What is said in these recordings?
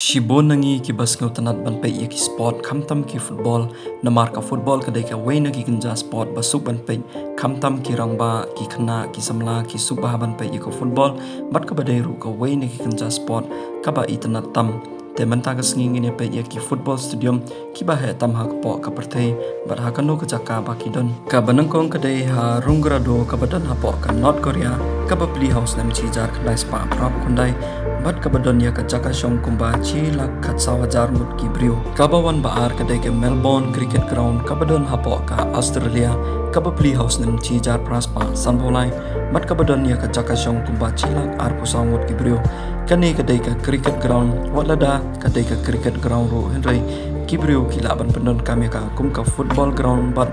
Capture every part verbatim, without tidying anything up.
Shibun na ngi kiba sngewtynnat ban peit ïa ki sport, khamtam ki football, namar ka football ka dei kawei na ki kynja sport ba suk ban peit, khamtam ki rangbah, ki khynnah, ki samla, ki suk bha ban peit ïa ka football, bad kaba dei ruh kawei na ki kynja sport kaba itynnat tam. Te mynta ka sngi ngin ïa peit ïa ki football stadium kiba heh tam ha ka pok ka pyrthei bad ha kano ka jaka ba ki don. Kaba nyngkong ka dei ha Runggrado kaba don hapoh ka North Korea, kaba plie ha u snem shi hajar khyndai spah phra phew khyndai, bad kaba don ïa ka jaka shong kumba shi lak khatsaw hajar ngut ki briew. Kaba wan ba ar ka dei ka Melbourne Cricket Ground kaba don hapoh ka Australia, kaba plie ha u snem shi hajar phra spah sanphew lai, bad kaba don ïa ka jaka shong kumba shi lak arphew saw ngut ki briew. Kane ka dei ka cricket ground, wat lada ka dei ka cricket ground ruh, hynrei ki briew ki lah ban pyndonkam ïa ka kum ka football ground bad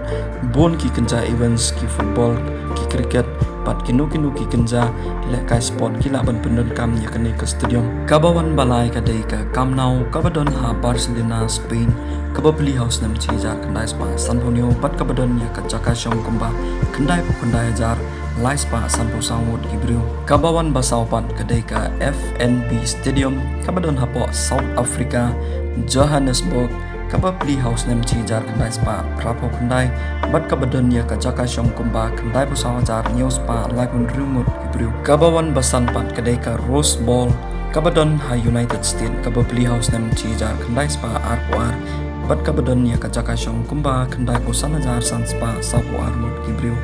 bun ki kynja events, ki football, ki cricket, bad kino kino ki kynja lehkai sport ki lah ban pyndonkam ïa kane ka stadium. Kaba wan ba lai ka dei ka Camp Nou kaba don ha Barcelona, Spain, kaba plie ha u snem shi hajar khyndai spah sanphew hynñiew, bad kaba don ïa ka jaka shong kumba khyndai phew khyndai hajar lai spah sanphew saw ngut ki briew. Kaba wan ba saw pat ka dei ka F N B Stadium kaba don hapoh South Africa, Johannesburg, kaba plie ha u snem shi hajar khyndai spah phra phew khyndai, bad kaba don ïa ka jaka shong kumba khyndai phew saw hajar hynñiew spah laiphew hynriew ngut ki briew. Kaba wan ba san pat ka dei ka Rose Bowl kaba don ha United States, kaba plie ha u snem shi hajar khyndai spah arphew ar, bad kaba don ïa ka jaka shong kumba khyndai phew san hajar san spah sawphew ar ngut ki briew.